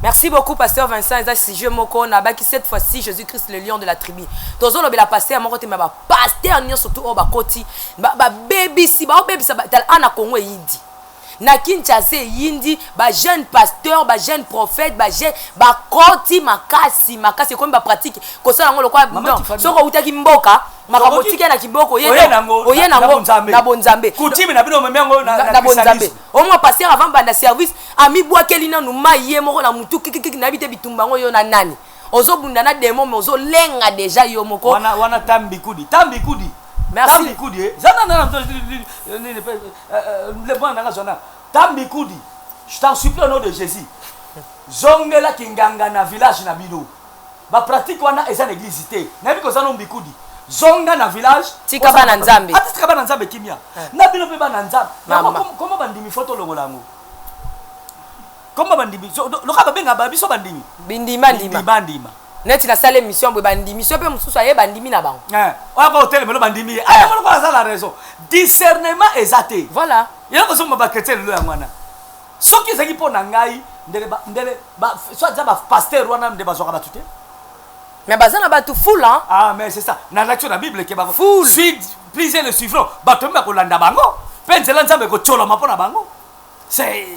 Merci beaucoup, pasteur Vincent. Eza sujet moko nabaki cette fois-ci, Jésus-Christ le lion de la tribu. Tozolobela pasteur moko te, mais bapasteur nyonso tu oyo bakoti, babebisi, baobebisa. Tala, ana Kongo eyindi, na Kinshasa eyindi. Bajeune pasteur, bajeune prophète, bajeune bakoti makasi makasi, ekomi bapratique kosala yango lokwa. Mama Tiffany. Soki outaki mboka, makambo otiki na kiboko, oye nango oye na nango bonzambe. Na bonzambe. Coutume na bino, omemi yango na na na bonzambe. christianisme. Omwa pasteur, avant banda service, amibwakeli nanu mai ye moko na mutu kikikiki. Nayebi te bitumba yango yo na nani ozobunda na démon, mais ozolenga déjà yo moko. Wana tambikudi, tambikudi. Merci. Tambikudi, eh. Zana na nini pe le mwana nanga zwana tambikudi. Je t'en supplie, au nom de Jésus, zongelaki nganga na village na bino. Bapratique wana eza na église te. Nayebi koza no mbikudi, zonga na village. Tika bana Nzambe. Ati tika bana Nzambe kimia. Na bino mpe bana Nzambe. Mama. Koma bandimi, fo tolongola yango. Koma bandimi, loka babenga ba biso bandimi. Bindima ndima. Ndima ndima. Neti nasala émission boye, bandimi so mpe mosusu aye, bandimi na bango. Eh, oyo aka otelemelo, bandimi ye aya moko aza la raison. Discernement eza te. Voilà. Eloko ozomona bachrétien lelo, yango wana. Soki ezalaki mpo na ngai, ndele soit eza bapasteur wana nde bazwaka bato te. Mais baza na bato full, hein? Ah, mais c'est ça, na lecture na Bible ke bako Full. suite plusieurs le suivront. Bato mi bakolanda bango mpe nzela Nzambe ekotyolama mpo na bango. C'est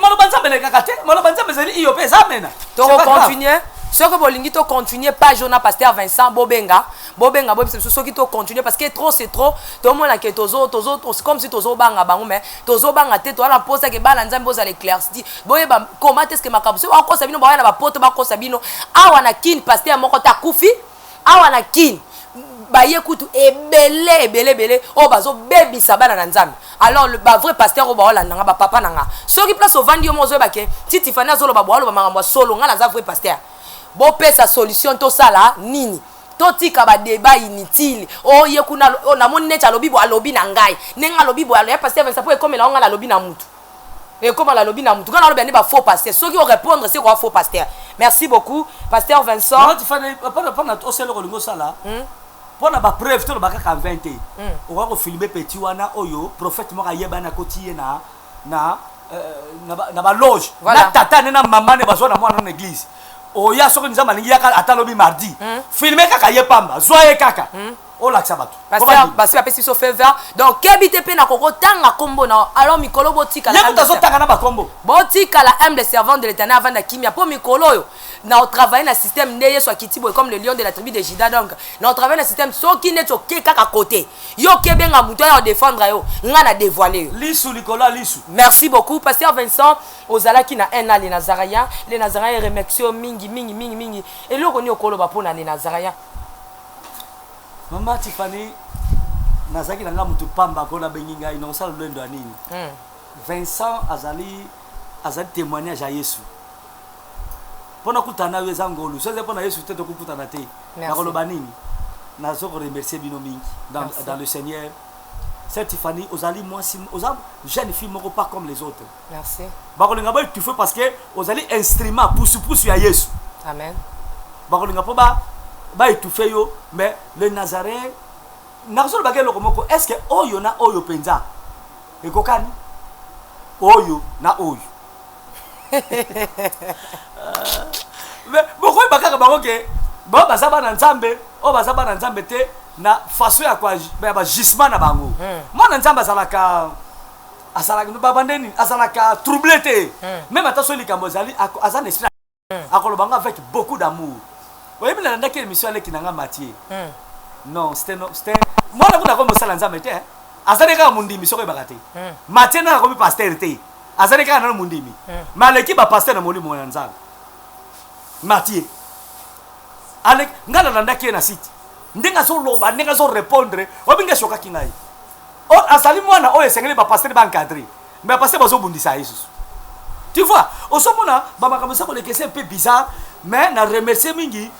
maloba Nzambe elekaka te. Maloba Nzambe ezali iyo mpe eza amena. Tokocontinue. Soki bolingi tocontinue page oyo na pasteur Vincent, bobenga, bobenga, boyebisa biso soki tocontinue, parce que trop c'est trop. Tomona ke tozo tozo comme si tozobanga bango, mais tozobanga te. Toza na mposa ke bana Nzambe bozala éclairci, boyeba comment est ce que makambo. Soki bakosa bino, bawaya na bapoto, bakosa bino awa na Kine. Pasteur moko te akufi awa na Kine. Baye kutu ebele ebele ebele oyo bazobebisa bana na Nzambe. Alors bavrai pasteur oyo baolanda nga, bapapa na nga, soki place ovandi yo mo ozoyeba ke ti Tifani azoloba bo, aloba makambo ya solo, nga naza vrai pasteur, bopesa solution. Tosala nini? Totika badébat inutile. Oyo ye kuna, oyo namoni neti alobi bo, alobi na ngai ndenge alobi boye. Ya pasteur Vincent, mpo ekomela ngo, ngai nalobi na mutu, ekoma nalobi na mutu, ngai nalobi ande bafaux pasteur. Soki orépondre, se koa faux pasteur. Merci beaucoup, pasteur Vincent. Mpona osala eloko olingi osala, mpona bapreuve, toloba kaka 20 te. Okoka kofilme petit wana oyo prophète moko ayebani akoti ye na baloge na tata ne na mama ne, bazwa na mwana na église. Oya, soki Nzambe alingi, yaka ata lobi mardi, filme kaka ye pamba, zwa ye kaka, olakisa bato. Pasteur basi bapesi biso faveur, donc kebi te mpe na kokotanga nkombo na. Alors mikolo botikala Ye kutu azotanga na bakombo. Botikala humble servant de l'Éternel avanda kimia, mpo mikolo oyo na otravaille na système nde Yesu akiti boye comme le lion de la tribu de Juda. Donc na otravaille na système, soki neti oke kaka kote yo, okebenga moto aya odéfendre yo, nga na dévoile yo. Lisu likolo ya lisu. Merci beaucoup, pasteur Vincent. Ozalaki na un an le Nazaréen. Le Nazaréen remercie yo mingi mingi mingi mingi. Eloko nini okoloba mpo na le Nazaréen? Mama Tifani, nazalaki na nga motu pamba mpo nabengi ngai nakosala lolendo ya nini. Vincent azali témoignage ya Yesu. Mpo nakutana na yo eza ngolu. So ezali mpo na Yesu te, tokokutana te. Nakoloba nini? Nazo koremercier bino mingi dans le Seigneur. Sœur Tiffany, ozali mwasi, oza jeune fille moko pas comme les autres. Merci. Bakolinga baétouffe parce que ozali instrument pusupusu ya Yesu. Amen. Bakolinga mpo baétouffe yo, mais le Nazaréen, nakozolobaka eloko moko: est ce que oyo na oyo mpenza ekokani? Oyo na oyo, mais bokoyeba kaka bango ke bao baza bana Nzambe, oyo baza bana Nzambe te, na façon ya baagissement na bango. Mwana Nzambe azalaka babande nini, azalaka trouble te. Même ata so likambo ezali, aza na esprit, akoloba ngo avec beaucoup d'amour. Oyebi, nalandaki émission aleki na nga Mathieu. Non, c'était, non, c'était mwana kuna akomi mosala Nzambe te, azali kaka mondimi. Soki oyebaka te, Mathieu nano akomi pasteur te, azali kaka nano mondimi, mais aleki bapasteur na molimo ya Nzambe. Mathieu ngai nalandaki ye na site. Ndenge azoloba, ndenge azorépondre, oyebi ngai eshokaki ngai. Or azali mwana oyo esengeli bapasteur baencadre, mais bapasteur bazobundisa ye susu. Tu vois, ozomona bamakambo eza koleka, eza un peu bizarre. Mais na remercier mingi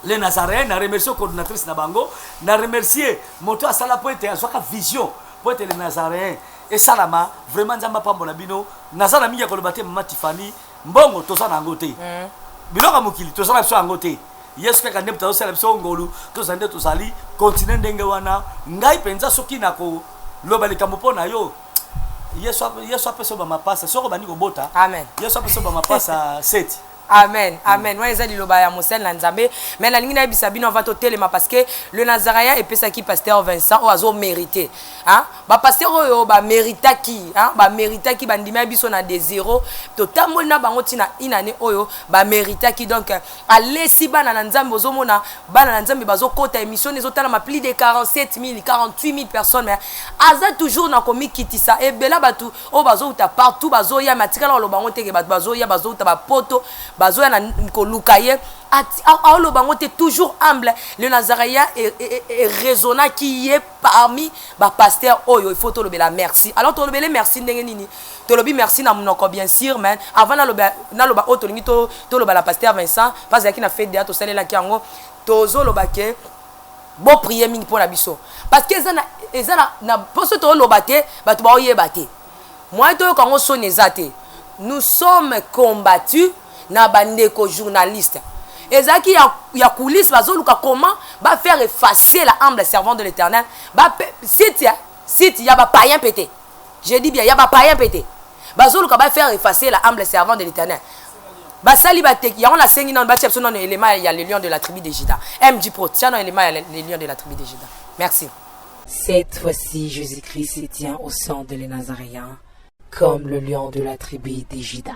les Nazaréens, na remercier coordinatrice na bango, na remercier moto asala po ete azwaka vision po ete les Nazaréens esalama. Vraiment, Nzambe apambola bino. Naza na mingi ya koloba te, mama Tifani. Mbongo toza na yango te, biloko ya mokili toza na biso yango te. Yesu kaka nde moto azosala biso ngolu. Tozali nde tozali continue ndenge wana. Ngai mpenza, soki nakoloba likambo mpo na yo, Yesu, Yesu apesa yo bamapasa soki obandi kobota. Amen. Yesu apesa yo bamapasa seti. Amen, amen. Wana eza liloba ya mosali na Nzambe. Mais nalingi nayebisa bino avant totelema, parce que le Nazaréen epesaki pasteur Vincent oyo azomérite. Bapasteur oyo baméritaki, baméritaki, bandima ya biso na de zéro, totamboli na bango ntina inane oyo baméritaki. Donc alesi bana na Nzambe. Ozomona bana na Nzambe bazokota émission ezotalama plus de 47 000, 48 000 personnes, mais aza toujours na komikitisa. Ebela bato oyo bazouta partout bazoya, me atikala koloba yango teke. Bato bazoya, bazouta bapoto, bazoya na koluka ye, aoloba yango te. Toujours humble. Le Nazaréen eraisonnaki ye parmi bapasteur oyo il faut tolobela merci. Alors tolobele merci ndenge nini? Tolobi merci na monoko, bien sûr, mais avant naloba, naloba oyo tolingi toloba na pasteur Vincent mpo azalaki na fete deya tosalelaki yango. Tozoloba ke boprier mingi mpo na biso, parce que eza na mposo toloba te, bato baoyeba te. Moyen toyoka yango, soni eza te. Nous sommes combattus na bandeko journaliste. Ezalaki ya coulisse, bazoluka comment bafaire effacer la humble servante de l'Éternel. Site site ya bapayen mpe te, je dis bien ya bapayen mpe te, bazoluka bafaire effacer la humble servante de l'Éternel. Basali bateki yango. Nasengi nano batia biso nano élément ya le lion de la tribu de Juda. MG Pro, tia nano élément ya le lion de la tribu de Juda. Merci. Cette fois-ci, Jésus-Christ se tient au centre de les Nazaréens comme le lion de la tribu de Juda.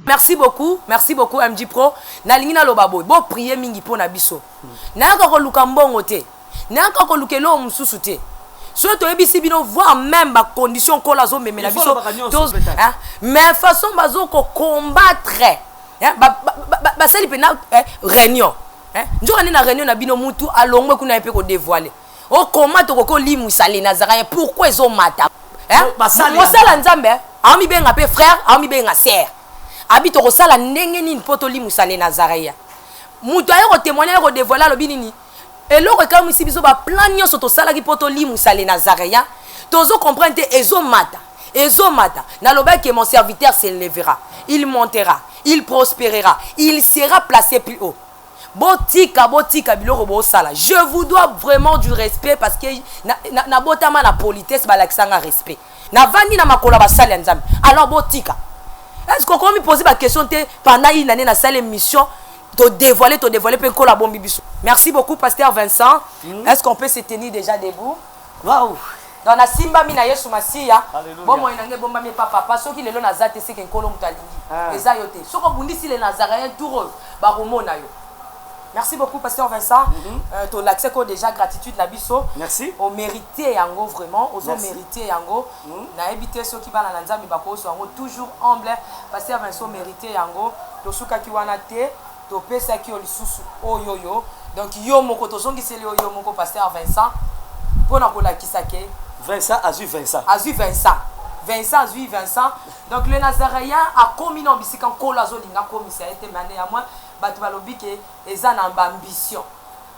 Merci beaucoup, merci beaucoup, MG Pro. Nalingi naloba boye: boprier mingi mpo na biso. Nayaka koluka mbongo te, nayaka koluka eloko mosusu te. Soki toyebisi bino, voire même bacondition nkolo azomemela biso, mais façon bazokocombattre, basali mpena réunion. Nzoka nde na réunion na bino, mutu alongwe kuna, ye mpe kodévoile okoma tokoki olimwisa le Nazaréen. Pourquoi ezomata? Mosala Nzambe aomibenga mpe frère, aomibenga sœur, abi tokosala ndenge nini mpo tolimwisa le Nazaréen? Moto aye kotémoigne, aye kodévoile, alobi nini? Eloko ekamwisi biso, baplan nyonso tosalaki mpo tolimwisa le Nazaréen, tozocomprendre te, ezomata, ezomata. Nalobaki: mon serviteur s'élèvera, il montera, il prospérera, il sera placé plus haut. Botika, botika biloko bosala. Je vous dois vraiment du respect, parce que nabotama na, na politesse, balakisanga respect, navandi na makolo ya basali ya Nzambe. Alors botika. Est ce que okomi pose baquestion te? Pendant une année nasali émission, todévoile, todévoile mpe nkolo abombi biso. Merci beaucoup, pasteur Vincent. Est ce qu'on peut se tenir déjà debout? Wow. Donc nasimbami na Yesu Masiya. Bomoi na ngai ebombami epa papa. Soki lelo naza te, seke nkolo moto alingi, eza yo te. Soki obundisi le Nazaréen, tour oyo bakomona yo. Merci beaucoup, pasteur Vincent. Tolakisaki oyo déjà gratitude na biso. Merci. Omérite yango vraiment, ozomérite yango. Nayebi te soki bana na Nzambe bakozwa yango. Toujours humble, pasteur Vincent, omérite yango. Tosukaki wana te, topesaki yo lisusu oyo yo. Donc yo moko tozongiseli yo, yo moko pasteur Vincent, mpona kolakisa ke Vincent azwi Vincent. Azwi Vincent, Vincent azwi Vincent. Donc le Nazaréen akomi na bisika nkolo azolinga akomisa ye te. Mais néanmoins bato balobi ke eza na baambition.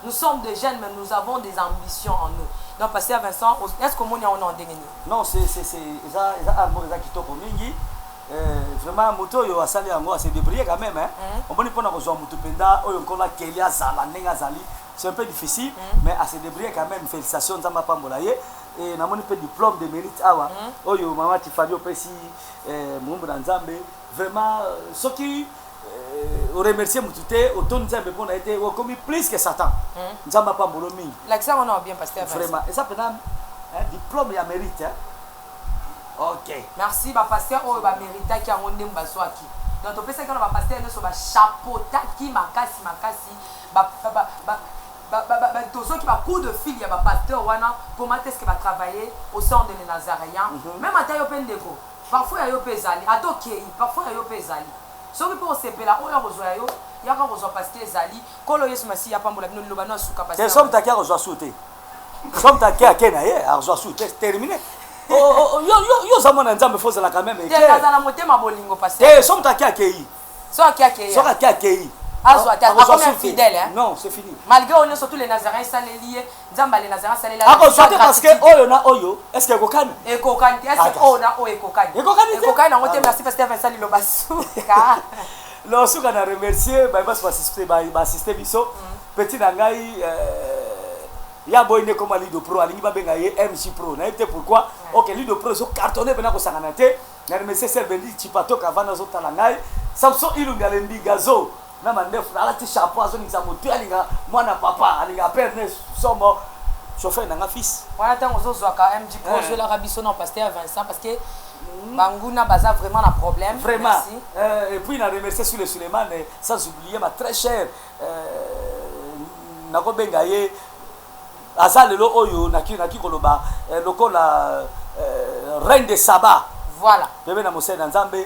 Nous sommes des jeunes, mais nous avons des ambitions en nous. Donc pasteur Vincent, est ce que omoni yango na ndenge nini? Non, c'est eza art moko eza kitoko mingi. Vraiment, moto oyo asali yango ase débrouiller quand même, hein. Omoni, mpona kozwa moto mpenza oyo nkolo akeli azala ndenge azali, c'est un peu difficile, mais ase débrouiller quand même. Félicitations, Nzambe apambola ye. E namoni mpe diplôme de mérite awa oyo mama Tifani opesi mombu na Nzambe. Vraiment, soki oremercier motu te, otondi Nzambe mpo na ye te, okomi plus que Satan. Nzambe apambolo mingi. Lakisa ngo na bien, pasteur. Vraiment, eza mpena diplôme ya mérite, hein. Ok. Merci ba pasteur oyo ba meritaki yango ndenge bazwaki. Donc topesaki wana ba pasteur nyonso ba chapeautaki makasi makasi ba ba ba ba ba ba ba tozwaki ba coup de fil ya ba pasteur wana comment est-ce que ba travailler au sein de les Nazaréens. Même ata yo pe ndeko parfois ya yo pe ezali ata okeyi parfois ya yo pe ezali soki pe osepela oyo akozwa ya yo yaka kozwa parce que ezali Nkolo Yesu Masiya apambola bino liloba no ya suka Te pasteur. somme take akozwa su te. Somme take ake na ye akozwa su te terminé. Oh, oh, oh, yo yo yo oza mwana Nzambe faut ozala quand même Te éclair. nazala motema bolingo pasteur. Te somme take akei. Soki akei. Soki ake akei. Azwa te Akozwa akomi su te. infidèle hein. Non, c'est fini. Malgré oyo nyonso tous les Nazaréens esaleli ye Nzambe ya les Nazaréens asaleli Akozwa te parce que oyo na oyo est-ce que ekokani? Ekokani te. Est-ce que oyo na oyo ekokani? Ekokani te. Ekokani nango te. Merci pasteur Vincent liloba suka. Non, suka na remercier ba basi ba ba assister biso. Petit na ngai ya boy nde koma Lido Pro alingi babenga ye MC Pro. Nayebi te pourquoi. OK, Lido Pro ezo cartonner pena kosangana te. Na remercier Sœur Bendi Chipato Kavana azotala ngai. Samson Ilunga alembi gazo na mandefu alati chapeau azoningisa motu alinga mwana papa alinga père ne somo chauffeur na nga fils. Wana tango ozozwaka MG Pro ozwelaka biso na pasteur Vincent parce que banguna baza vraiment na problème. Vraiment. Merci. Et puis na remercier sur le Suleiman sans oublier ma très chère nakobenga ye aza lelo oyo naki naki koloba lokola reine de Saba. Voilà. Bebe na mosali na Nzambe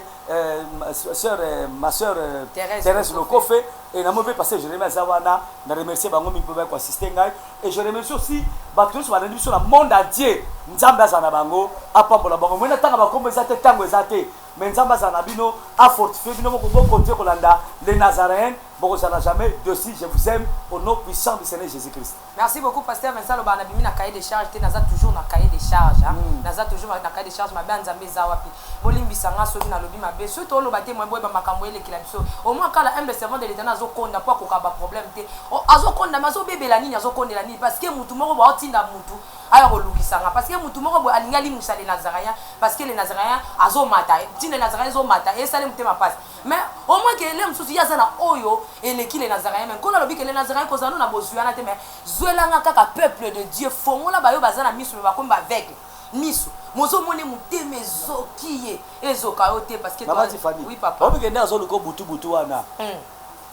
ma sœur ma sœur Thérèse Thérèse Lokofe et na mope pasteur Jérémie aza wana na remercier bango mingi mpo ba ko assister ngai et je remercie aussi bato nyonso balandi biso na monde entier. Nzambe aza na bango apambola bango moi natanga bakombo eza te tango eza te mais Nzambe aza na bino a fortifier bino moko bo continuer kolanda les Nazaréens bokozala jamais dessus. Je vous aime au nom puissant du Seigneur Jésus-Christ. Merci beaucoup pasteur Vincent Loba na bimi na cahier de charge te naza toujours na cahier de charge hein. Naza toujours na cahier de charge mabe ya Nzambe eza wapi bolimbisa nga soki nalobi mabe soki toloba te moyen boyeba makambo elekela biso au moins kala humble servant de l'Éternel azokonda po akoka ba problème te azokonda mais azobebela nini azokondela nini parce que mutu moko boye aotinda mutu aya kolukisa nga parce que mutu moko boye alingi alimwisa les Nazaréens parce que les Nazaréens azomata ntina les Nazaréens ezomata esali motema pasi. Mais au moins que le mususu ye aza na oyo eleki les Nazaréens mais Nkolo alobi que les Nazaréens kozala no na bozwi wana te mais zwela nga kaka peuple de Dieu fongola bayo baza na misu mais bakomi ba aveugle misu mozo moni motema ezoki ye ezoka yo te parce que Maman Tiffany, oui papa oyebi ke nde azoluka butu butu wana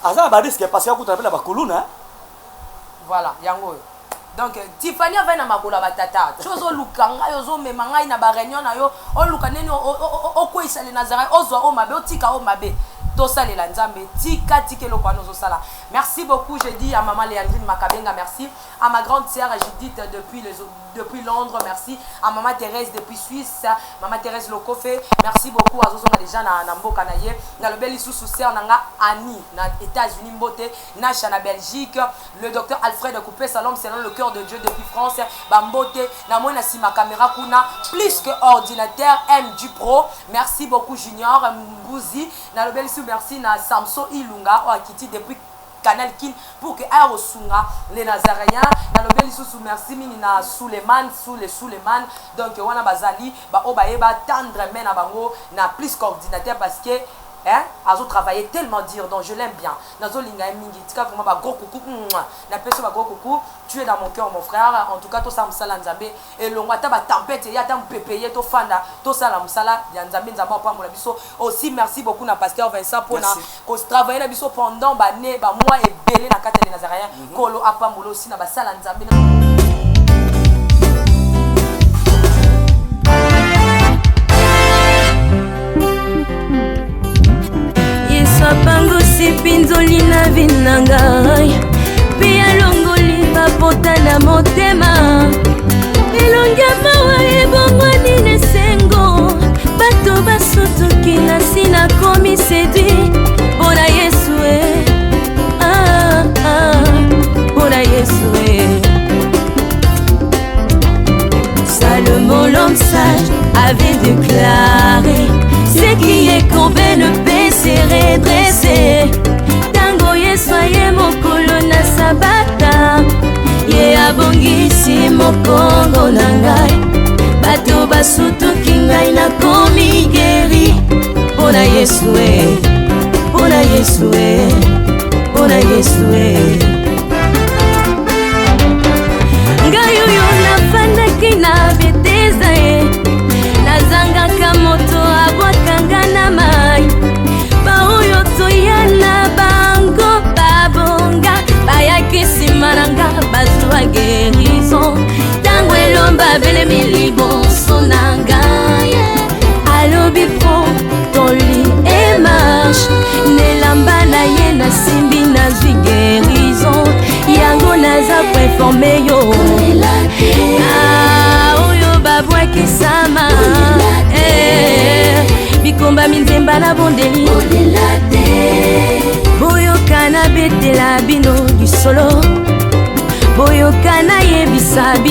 aza na ba risque parce que akutana pe na ba kuluna. Voilà yango oyo. Donc Tiffany avandi na makolo ya ba tata. Ti ozoluka ngai, ozomema ngai na ba reunion na yo, oluka ndenge nini okweyisa le Nazareth, ozwa oyo mabe, otika oyo mabe. Tosalela Nzambe, tika tika eloko wana ozosala. Merci beaucoup, je dis à maman Leandrine Makabenga, merci. À ma grande sœur Judith depuis les depuis Londres, merci. À maman Thérèse depuis Suisse, maman Thérèse Lokofe, merci beaucoup. Azozonga déjà na, na mboka na ye. Nalobeli lisusu sœur na nga Annie na États-Unis mbote, Nasha na Belgique, le docteur Alfred Kupesa, l'homme selon le cœur de Dieu depuis France, bambote, na mona sima caméra kuna, plus que ordinateur MG Pro. Merci beaucoup Junior Mbuzi, nalobeli lisusu merci na Samson Ilunga oyo akiti depuis Canal Kin pour que aya kosunga les Nazaréens. Nalobeli lisusu merci mingi na Suleiman, Sule Suleiman. Donc wana bazali ba oyo bayeba tendre main na bango na plus qu'ordinateur parce que hein, azo travailler tellement dur donc je l'aime bien. Nazo linga ye mingi. Tika vraiment ba gros coucou. Mouah. Na peso ba gros coucou. Tu es dans mon cœur mon frère. En tout cas tosala musala Nzambe elongo ata ba tempête ye ata mupepe ye tofanda tosala musala ya Nzambe Nzambe apambola biso. Aussi merci beaucoup na pasteur Vincent pona ko travailler na biso pendant ba années ba mois ebele na kati ya les Nazaréens. Kolo apambola aussi na basala Nzambe. Yesu apangusi mpinzoli na vi na ngai mpe alongoli bapota na motema elongi ya mawa ebongwani na esengo bato basutuki na si nakomi sedui mpo na Yesu e ah, ah, mpo na Yesu e. Salomon l'homme sage avait déclaré ce qui est courbé ne peut se redresser. Tango Yesu aye mokolo na sabata ye abongisi mokongo na ngai bato basutuki ngai nakomi geri mpo na Yesu e mpo na Yesu e mpo na Yesu e. Ngai oyo nafandaki na Betesda e nazangaka Nayemba minzemba na bondeli. Boyoka nabetela bino lisolo. Boyoka nayebisa bino.